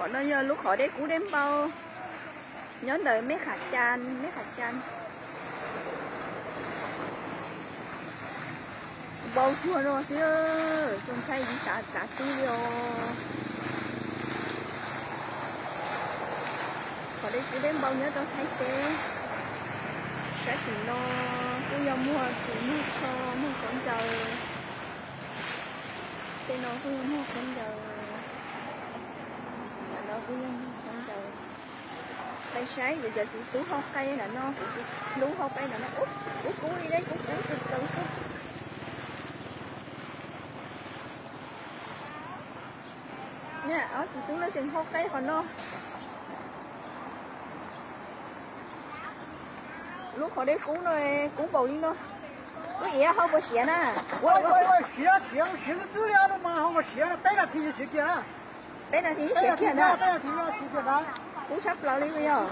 Qhov no yog lub qhov dej kub dej npau nyob ntawm Mej Qham Cas, Mej Qham Cas. Npau cuag no xwb, txaus ntshai ib xav txav twb li os. Qhov dej kub dej npau nyob rau Thaib teb, sab tim no kuj yog muag ris muag tsho muag khaub ncaws. Tej no kuj yog muag khaub ncaws, no kuj yog muag khaub ncaws. Peb saib kuv cov txiv tub hau qe ntawm no, kuv tus hlub hau qe ntawm no, ub, kub kub li ne, kub kub txawv txawv kub. Niam, ob txiv tub no tseem hau qe qhov no. Lub qhov dej kub no, kub npaum li no. Kub iav hau puas siav na? Siav, siav xwb xwb li no mas hau puas siav, peb nas this siav kiag na. Peb nas this siav kiag na. Kub tshaj plaws li yog.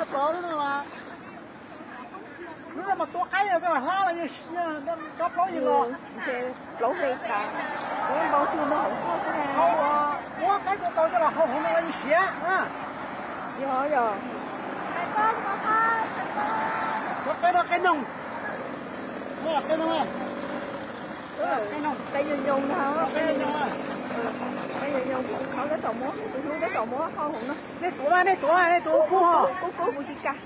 Lub no mas tua qaib, hlab los, nrov plaub yig los. Ntshe plaub hli tas, npau cuag no hauv koj xwb na. Muab qaib tua tau coj los hau hauv no los yeej siav. Yog yog. Muab qaib no qaib noog. Qaib noog, qe yoos yoos na. Qe yoos yoos, kuv tus khaub tab tom muab, tus hlub tab tom muab hau hauv no. Nej tuav, nej tuav, nej tuav kub, kub kub kuv tsis kam.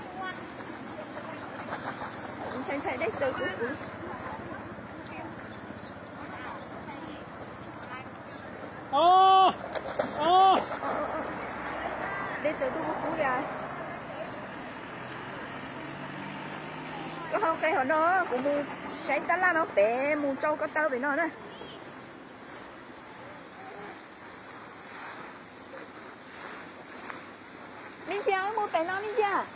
Ntshai ntshai dej txawv kub kuv. Dej txawv kub kub li. Koj hau qe hauv no, kuv mus saib tab laj no pem, mus tsau koj taw pem no na. Me ntxhais, wb mus pem no me ntxhais.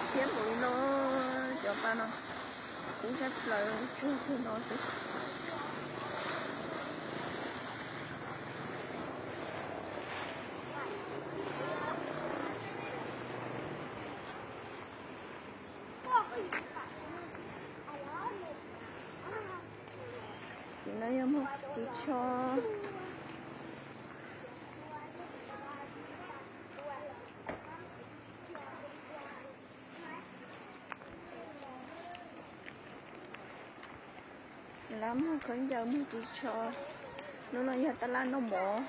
Siab npaum li no, cov pa no kub tshaj plaws, tsuag kawg no xwb. Tim no yog muag ris tsho. Lab muag khaub ncaws muag ris tsho. Hnub no yog tab laj noj mov.